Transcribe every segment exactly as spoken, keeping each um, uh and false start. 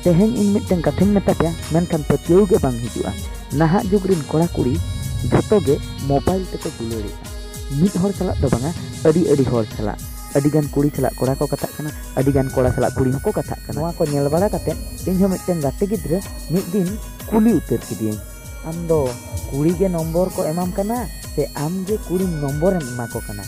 ᱛᱮᱦᱮᱧ ᱤᱧ ᱢᱤᱫᱴᱟᱝ ᱠᱟᱛᱷᱟᱧ ᱢᱮᱛᱟ ᱯᱮᱭᱟ, ᱢᱮᱱᱠᱷᱟᱱ ᱯᱟᱹᱛᱭᱟᱹᱣ ᱜᱮ ᱵᱟᱝ ᱦᱤᱡᱩᱜᱼᱟ᱾ ᱱᱟᱦᱟᱜ ᱡᱩᱜᱽ ᱨᱤᱱ ᱠᱚᱲᱟ ᱠᱩᱲᱤ ᱡᱷᱚᱛᱚ ᱜᱮ ᱢᱳᱵᱟᱭᱤᱞ ᱛᱮᱠᱚ ᱫᱩᱞᱟᱹᱲᱮᱜᱼᱟ᱾ ᱢᱤᱫ ᱦᱚᱲ ᱥᱟᱞᱟᱜ ᱫᱚ ᱵᱟᱝᱟ, ᱟᱹᱰᱤ ᱟᱹᱰᱤ ᱦᱚᱲ ᱥᱟᱞᱟᱜ, ᱟᱹᱰᱤ ᱜᱟᱱ ᱠᱩᱲᱤ ᱥᱟᱞᱟᱜ ᱠᱚᱲᱟ ᱠᱚ ᱠᱟᱛᱷᱟᱜ ᱠᱟᱱᱟ, ᱟᱹᱰᱤ ᱜᱟᱱ ᱠᱚᱲᱟ ᱥᱟᱞᱟᱜ ᱠᱩᱲᱤ ᱦᱚᱸᱠᱚ ᱠᱟᱛᱷᱟᱜ ᱠᱟᱱᱟ᱾ ᱱᱚᱣᱟ ᱠᱚ ᱧᱮᱞ ᱵᱟᱲᱟ ᱠᱟᱛᱮ ᱤᱧ ᱦᱚᱸ ᱢᱤᱫᱴᱟᱝ ᱜᱟᱛᱮ ᱜᱤᱫᱽᱨᱟᱹ ᱢᱤᱫ ᱫᱤᱱ ᱠᱩᱞᱤ ᱩᱛᱟᱹᱨ ᱠᱤᱫᱤᱧ, "ᱟᱢ ᱫᱚ ᱠᱩᱲᱤ ᱜᱮ ᱱᱚᱢᱵᱚᱨ ᱠᱚ ᱮᱢᱟᱢ ᱠᱟᱱᱟ ᱥᱮ ᱟᱢ ᱜᱮ ᱠᱩᱲᱤ ᱱᱚᱢᱵᱚᱨᱮᱢ ᱮᱢᱟ ᱠᱚ ᱠᱟᱱᱟ?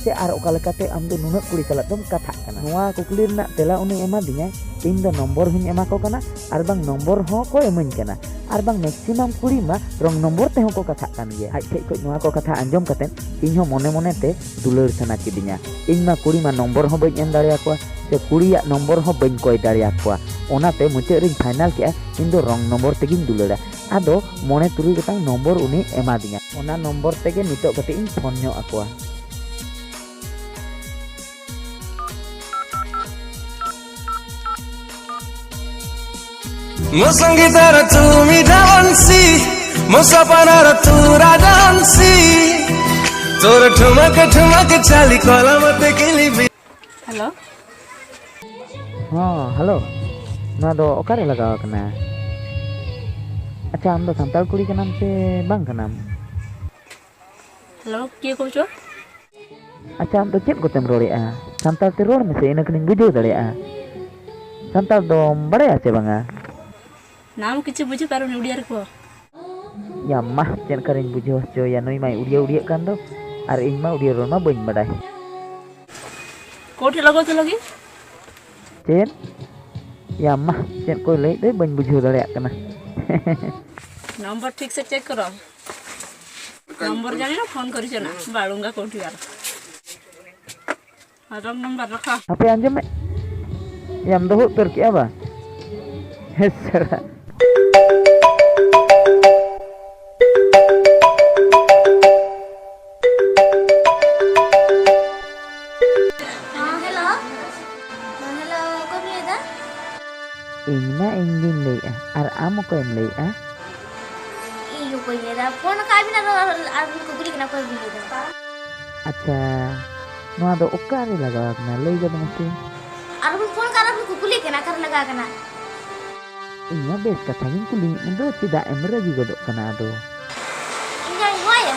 ᱥᱮ ᱟᱨ ᱚᱠᱟ ᱞᱮᱠᱟᱛᱮ ᱟᱢ ᱫᱚ ᱱᱩᱱᱟᱹᱜ ᱠᱩᱲᱤ ᱥᱟᱞᱟᱜ ᱫᱚᱢ ᱠᱟᱛᱷᱟᱜ ᱠᱟᱱᱟ?" ᱱᱚᱣᱟ ᱠᱩᱠᱞᱤ ᱨᱮᱱᱟᱜ ᱛᱮᱞᱟ ᱩᱱᱤ ᱮᱢᱟᱫᱤᱧᱟᱭ, "ᱤᱧ ᱫᱚ ᱱᱚᱢᱵᱚᱨ ᱦᱚᱸᱧ ᱮᱢᱟ ᱠᱚ ᱠᱟᱱᱟ, ᱟᱨ ᱵᱟᱝ ᱱᱚᱢᱵᱚᱨ ᱦᱚᱸ ᱠᱚ ᱮᱢᱟᱹᱧ ᱠᱟᱱᱟ, ᱟᱨ ᱵᱟᱝ ᱢᱮᱠᱥᱤᱢᱟᱢ ᱠᱩᱲᱤ ᱢᱟ ᱨᱚᱝ ᱱᱚᱢᱵᱚᱨ ᱛᱮᱦᱚᱸ ᱠᱚ ᱠᱟᱛᱷᱟᱜ ᱠᱟᱱ ᱜᱮᱭᱟ᱾" ᱟᱡ ᱴᱷᱮᱡ ᱠᱷᱚᱡ ᱱᱚᱣᱟ ᱠᱚ ᱠᱟᱛᱷᱟ ᱟᱸᱡᱚᱢ ᱠᱟᱛᱮ ᱤᱧ ᱦᱚᱸ ᱢᱚᱱᱮ ᱢᱚᱱᱮ ᱛᱮ ᱫᱩᱞᱟᱹᱲ ᱥᱟᱱᱟ ᱠᱤᱫᱤᱧᱟ᱾ ᱤᱧ ᱢᱟ ᱠᱩᱲᱤ ᱢᱟ ᱱᱚᱢᱵᱚᱨ ᱦᱚᱸ ᱵᱟᱹᱧ ᱮᱢ ᱫᱟᱲᱮᱭᱟᱠᱚᱣᱟ, ᱥᱮ ᱠᱩᱲᱤᱭᱟᱜ ᱱᱚᱢᱵᱚᱨ ᱦᱚᱸ ᱵᱟᱹᱧ ᱠᱚᱭ ᱫᱟᱲᱮᱭᱟᱠᱚᱣᱟ᱾ ᱚᱱᱟᱛᱮ ᱢᱩᱪᱟᱹᱫ ᱨᱤᱧ ᱯᱷᱟᱭᱱᱟᱞ ᱠᱮᱜᱼᱟ, ᱤᱧ ᱫᱚ ᱨᱚᱝ ᱱᱚᱢᱵᱚᱨ ᱛᱮᱜᱤᱧ ᱫᱩᱞᱟᱹᱲᱟ᱾ ᱟᱫᱚ ᱢᱚᱬᱮ ᱛᱩᱨᱩᱭ ᱜᱚᱴᱟᱝ ᱱᱚᱢᱵᱚᱨ ᱩᱱᱤ ᱮᱢᱟᱫᱤᱧᱟ᱾ ᱚᱱᱟ ᱱᱚᱢᱵᱚᱨ ᱛᱮᱜᱮ ᱱᱤᱛᱚᱜ ᱠᱟᱹᱴᱤᱡ ᱤᱧ ᱯᱷᱳᱱ ᱧᱚᱜ ᱟᱠᱚᱣᱟ᱾ ମୋ ସଙ୍ଗୀତର ତୁ ମିଠା ବଂଶୀ, ମୋ ସପନର ତୁ ରାଜହଂସୀ। ତୋର ଠୁମକ ଠୁମକ ଚାଲି କଲା ମତେ କିଲି ବି- ᱦᱮᱞᱳ᱾ ᱦᱚᱸ, ᱦᱮᱞᱳ᱾ ᱱᱚᱣᱟ ᱫᱚ ᱚᱠᱟᱨᱮ ᱞᱟᱜᱟᱣ ᱟᱠᱟᱱᱟ? ᱟᱪᱪᱷᱟ, ᱟᱢ ᱫᱚ ᱥᱟᱱᱛᱟᱲ ᱠᱩᱲᱤ ᱠᱟᱱᱟᱢ ᱥᱮ ᱵᱟᱝ ᱠᱟᱱᱟᱢ? ᱦᱮᱞᱳ, ᱠᱮ ᱠᱚᱪᱚ? ᱟᱪᱪᱷᱟ, ᱟᱢ ᱫᱚ ᱪᱮᱫ ᱠᱚᱛᱮᱢ ᱨᱚᱲᱮᱫᱼᱟ? ᱥᱟᱱᱛᱟᱲ ᱛᱮ ᱨᱚᱲ ᱢᱮᱥᱮ, ᱤᱱᱟᱹ ᱠᱷᱟᱱᱤᱧ ᱵᱩᱡᱷᱟᱹᱣ ᱫᱟᱲᱮᱭᱟᱜᱼᱟ᱾ ᱥᱟᱱᱛᱟᱲ ᱫᱚᱢ ᱵᱟᱲᱟᱭᱟ ᱪᱮ ᱵᱟᱝᱟ? ᱱᱟᱢ ᱠᱤᱪᱷᱩ ᱵᱩᱡᱷᱟᱹᱣ ᱯᱟᱨᱚᱢ ᱩᱰᱤᱭᱟ ᱨᱮᱠᱚ᱾ ᱭᱟ ᱢᱟ, ᱪᱮᱫ ᱞᱮᱠᱟᱨᱤᱧ ᱵᱩᱡᱷᱟᱹᱣ ᱦᱚᱪᱚᱭᱟ? ᱱᱩᱭ ᱢᱟᱭ ᱩᱰᱤᱭᱟᱹ ᱩᱰᱤᱭᱟᱹᱜ ᱠᱟᱱ ᱫᱚ, ᱟᱨ ᱤᱧ ᱢᱟ ᱩᱰᱤᱭᱟᱹ ᱨᱚᱲ ᱢᱟ ᱵᱟᱹᱧ ᱵᱟᱰᱟᱭ᱾ ᱠᱳᱴᱷᱮ ᱞᱚᱜᱚ ᱛᱮ ᱞᱚᱜᱤ? ᱪᱮᱫ? ᱭᱟ ᱢᱟ, ᱪᱮᱫ ᱠᱚᱭ ᱞᱟᱹᱭᱮᱫ ᱫᱚᱭ ᱵᱟᱹᱧ ᱵᱩᱡᱷᱟᱹᱣ ᱫᱟᱲᱮᱭᱟᱜ ᱠᱟᱱᱟ᱾ ᱱᱚᱢᱵᱚᱨ ᱴᱷᱤᱠ ᱥᱮ ᱪᱮᱠ ᱠᱚᱨᱚ᱾ ᱱᱚᱢᱵᱚᱨ ᱡᱟᱱᱤ ᱱᱟ ᱯᱷᱳᱱ ᱠᱚᱨᱤ ᱪᱚ ᱱᱟ, ᱵᱟᱲᱩᱝᱜᱟ ᱠᱳᱴᱷᱤ ᱟᱨ᱾ ᱨᱚᱝ ᱱᱟᱢᱵᱟᱨ ᱨᱟᱠᱷᱟ᱾ ᱦᱟᱯᱮ ᱟᱸᱡᱚᱢ ᱢᱮ᱾ ᱭᱟᱢ ᱫᱚᱦᱚ ᱩᱛᱟᱹᱨ ᱠᱮᱜᱼᱟ ᱵᱟ? ᱦᱮᱸ ᱥᱟᱞᱟ᱾ ᱦᱮᱸ, ᱦᱮᱞᱳ᱾ ᱦᱮᱸ, ᱦᱮᱞᱳ, ᱚᱠᱚᱭᱮᱢ ᱞᱟᱹᱭᱫᱟ? ᱤᱧ ᱢᱟ ᱤᱧ ᱜᱤᱧ ᱞᱟᱹᱭᱮᱜᱼᱟ, ᱟᱨ ᱟᱢ ᱚᱠᱚᱭᱮᱢ ᱞᱟᱹᱭᱮᱜᱼᱟ? ᱤᱧ ᱚᱠᱚᱭᱤᱧ ᱞᱟᱹᱭᱫᱟ? ᱯᱷᱳᱱ ᱟᱠᱟᱫ ᱵᱤᱱ, ᱟᱫᱚ ᱟᱨ ᱵᱤᱱ ᱠᱩᱠᱞᱤ ᱠᱟᱱᱟ, ᱚᱠᱚᱭ ᱵᱤᱱ ᱞᱟᱹᱭᱫᱟ? ᱟᱪᱪᱷᱟ, ᱱᱚᱣᱟ ᱫᱚ ᱚᱠᱟᱨᱮ ᱞᱟᱜᱟᱣ ᱟᱠᱟᱱᱟ? ᱞᱟᱹᱭ ᱜᱚᱫ ᱢᱮᱥᱮ᱾ ᱟᱨ ᱵᱤᱱ ᱯᱷᱳᱱ ᱟᱠᱟᱫ, ᱟᱨ ᱵᱤᱱ ᱠᱩᱠᱞᱤ ᱠᱟᱱᱟ, ᱚᱠᱟᱨᱮ ᱞᱟᱜᱟᱣ ᱟᱠᱟᱱᱟ? ᱤᱧ ᱢᱟ ᱵᱮᱥ ᱠᱟᱛᱷᱟ ᱜᱤᱧ ᱠᱩᱞᱤᱭᱮᱫ ᱢᱮ ᱫᱚ, ᱪᱮᱫᱟᱜ ᱮᱢ ᱨᱟᱹᱜᱤ ᱜᱚᱫᱚᱜ ᱠᱟᱱᱟ ᱟᱫᱚ? ᱤᱧ ᱡᱟᱶᱟᱭ ᱦᱚᱦᱚᱣᱟᱭᱟ᱾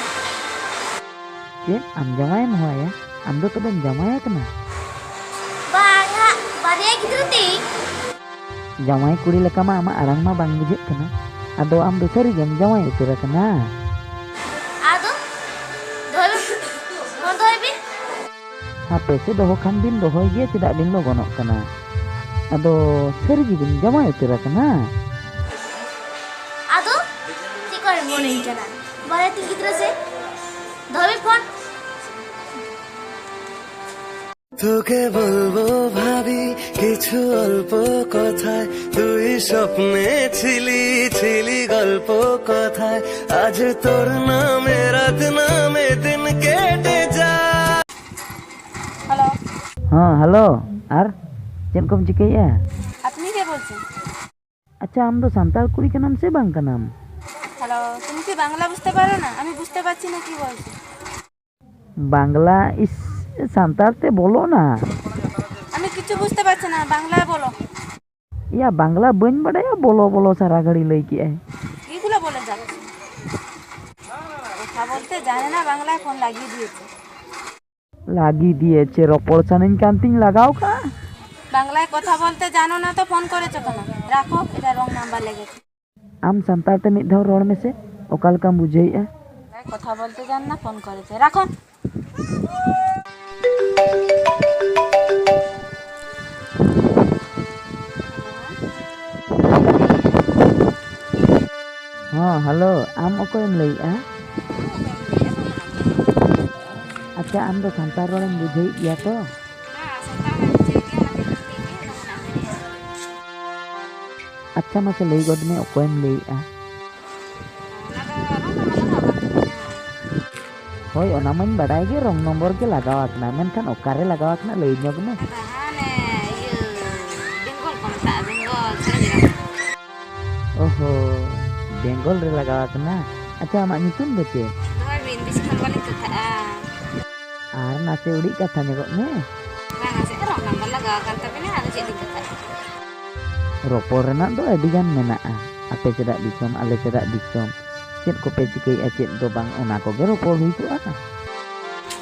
ᱪᱮᱫ? ᱟᱢ ᱡᱟᱶᱟᱭᱮᱢ ᱦᱚᱦᱚᱣᱟᱭᱟ? ᱟᱢ ᱫᱚ ᱛᱚᱵᱮᱢ ᱡᱟᱶᱟᱭ ᱟᱠᱟᱱᱟ? ᱵᱟᱝ ᱦᱟᱸᱜ, ᱵᱟᱨᱭᱟ ᱜᱤᱫᱽᱨᱟᱹ ᱛᱤᱧ᱾ ᱡᱟᱶᱟᱭ ᱠᱩᱲᱤ ᱞᱮᱠᱟ ᱢᱟ ᱟᱢᱟᱜ ᱟᱲᱟᱝ ᱢᱟ ᱵᱟᱝ ᱵᱩᱡᱷᱟᱹᱜ ᱠᱟᱱᱟ᱾ ᱟᱫᱚ ᱟᱢ ᱫᱚ ᱥᱟᱹᱨᱤ ᱜᱮᱢ ᱡᱟᱶᱟᱭ ᱩᱛᱟᱹᱨ ᱟᱠᱟᱱᱟ? ᱟᱫᱚ ᱫᱚᱦᱚᱭ ᱵᱤᱱ, ᱯᱷᱳᱱ ᱫᱚᱦᱚᱭ ᱵᱤᱱ᱾ ᱦᱟᱯᱮ ᱥᱮ, ᱫᱚᱦᱚ ᱠᱷᱟᱱ ᱵᱤᱱ ᱫᱚᱦᱚᱭ ᱜᱮᱭᱟ, ᱪᱮᱫᱟᱜ ᱵᱤᱱ ᱞᱚᱜᱚᱱᱚᱜ ᱠᱟᱱᱟ? ᱟᱫᱚ ᱥᱟᱹᱨᱤ ᱜᱮᱵᱤᱱ ᱡᱟᱶᱟᱭ ᱩᱛᱟᱹᱨ ᱟᱠᱟᱱᱟ? ᱟᱫᱚ ᱪᱮᱫ ᱠᱚᱨᱮ ᱢᱚᱱᱮᱧ ᱠᱟᱱᱟ? ᱵᱟᱨᱭᱟ ᱛᱤᱧ ᱜᱤᱫᱽᱨᱟᱹ ᱥᱮ? ᱫᱚᱦᱚᱭ ᱵᱤᱱ ᱯᱷᱳᱱ᱾ তোকে বলবো ভাবি কিছু অল্প কথায়, তুই স্বপ্নে ছিলি ছিলি গল্প কথায়, আজ তোর নামে রাত নামে দিন কেটে যায়। হ্যালো। হ্যাঁ, হ্যালো। আর চেন কম চিকাইয়া? আপনি কে বলছেন? আচ্ছা, ᱟᱢ ᱫᱚ ᱥᱟᱱᱛᱟᱲ ᱠᱩᱲᱤ ᱠᱟᱱᱟᱢ ᱥᱮ ᱵᱟᱝ ᱠᱟᱱᱟᱢ? হ্যালো, তুমি কি বাংলা বুঝতে পারো না? আমি বুঝতে পারছি না কি বলছো। বাংলা ইস, ᱥᱟᱱᱛᱟᱲ ᱛᱮ ᱵᱚᱞᱚ ᱱᱟ᱾ আমি কিছু বুঝতে পারছি না, বাংলায় বলো। ᱭᱟ, ᱵᱟᱝᱞᱟ ᱵᱟᱹᱧ ᱵᱟᱰᱟᱭᱟ, ᱵᱚᱞᱚ ᱵᱚᱞᱚ ᱥᱟᱨᱟ ᱜᱷᱟᱹᱲᱤ ᱞᱟᱹᱭ ᱠᱮᱜᱼᱟᱭ᱾ এগুলো বলে যাচ্ছে। কথা বলতে জানে না, বাংলায় ফোন লাগিয়ে দিয়েছে। লাগিয়ে দিয়েছে, ᱨᱚᱯᱚᱲ ᱥᱟᱱᱟᱧ ᱠᱟᱱ ᱛᱤᱧ ᱞᱟᱜᱟᱣ ᱠᱟᱜᱼᱟ᱾ বাংলায় কথা বলতে জানো না তো ফোন করেছো কেন? রাখো, এটা রং নাম্বার লেগেছে। ᱟᱢ ᱥᱟᱱᱛᱟᱲ ᱛᱮ ᱢᱤᱫ ᱫᱷᱟᱣ ᱨᱚᱲ ᱢᱮᱥᱮ, ᱚᱠᱟ ᱞᱮᱠᱟᱢ ᱵᱩᱡᱷᱟᱹᱣᱮᱫᱼᱟ? কথা বলতে জান না, ফোন করেছে, রাখো। ᱦᱚᱸ, ᱦᱮᱞᱳ, ᱟᱢ ᱚᱠᱚᱭᱮᱢ ᱞᱟᱹᱭᱮᱫᱼᱟ? ᱟᱪᱪᱷᱟ, ᱟᱢ ᱫᱚ ᱥᱟᱱᱛᱟᱲ ᱨᱚᱲᱮᱢ ᱵᱩᱡᱷᱟᱹᱣᱮᱫ ᱜᱮᱭᱟ ᱛᱚ? ᱟᱪᱪᱷᱟ, ᱢᱟᱥᱮ ᱞᱟᱹᱭ ᱜᱚᱫ ᱢᱮ, ᱚᱠᱚᱭᱮᱢ ᱞᱟᱹᱭᱮᱫᱼᱟ? ᱦᱳᱭ, ᱚᱱᱟ ᱢᱟᱧ ᱵᱟᱰᱟᱭ ᱜᱮ, ᱨᱚᱝ ᱱᱚᱢᱵᱚᱨ ᱜᱮ ᱞᱟᱜᱟᱣ ᱟᱠᱟᱱᱟ, ᱢᱮᱱᱠᱷᱟᱱ ᱚᱠᱟᱨᱮ ᱞᱟᱜᱟᱣ ᱟᱠᱟᱱᱟ, ᱞᱟᱹᱭ ᱧᱚᱜ ᱢᱮ᱾ ᱦᱟᱱᱮ ᱤᱭᱟᱹ, ᱵᱮᱝᱜᱚᱞ ᱠᱚ ᱢᱮᱛᱟᱜᱼᱟ, ᱵᱮᱝᱜᱚᱞ, ᱡᱷᱟᱲᱜᱨᱟᱢ᱾ ᱳᱦᱳ, ᱵᱮᱝᱜᱚᱞ ᱨᱮ ᱞᱟᱜᱟᱣ ᱟᱠᱟᱱᱟ᱾ ᱟᱪᱪᱷᱟ, ᱟᱢᱟᱜ ᱧᱩᱛᱩᱢ ᱫᱚ ᱪᱮᱫ? ᱫᱚᱦᱚᱭ ᱵᱤᱱ, ᱵᱮᱥᱤ ᱠᱷᱚᱱ ᱵᱟᱹᱞᱤᱧ ᱠᱟᱛᱷᱟᱜᱼᱟ᱾ ᱟᱨ ᱱᱟᱥᱮ ᱩᱰᱤᱡ ᱠᱟᱛᱷᱟ ᱧᱚᱜᱚᱜ ᱢᱮ᱾ ᱵᱟᱝᱟ ᱥᱮ, ᱨᱚᱝ ᱱᱟᱢᱵᱟᱨ ᱞᱟᱜᱟᱣ ᱟᱠᱟᱱ ᱛᱟᱵᱤᱱᱟ, ᱟᱫᱚ ᱪᱮᱫ ᱞᱤᱧ ᱠᱟᱛᱷᱟᱜᱼᱟ? ᱨᱚᱯᱚᱲ ᱨᱮᱱᱟᱜ ᱫᱚ ᱟᱹᱰᱤ ᱜᱟᱱ ᱢᱮᱱᱟᱜᱼᱟ᱾ ᱟᱯᱮ ᱥᱮᱫᱟᱜ ᱫᱤᱥᱚᱢ, ᱟᱞᱮ ᱥᱮᱫᱟᱜ ᱫᱤᱥᱚᱢ, ᱪᱮᱫ ᱠᱚᱯᱮ ᱪᱤᱠᱟᱹᱭᱮᱫᱼᱟ, ᱪᱮᱫ ᱫᱚ ᱵᱟᱝ, ᱚᱱᱟ ᱠᱚᱜᱮ ᱨᱚᱯᱚᱲ ᱦᱩᱭ ᱠᱚᱜᱼᱟ᱾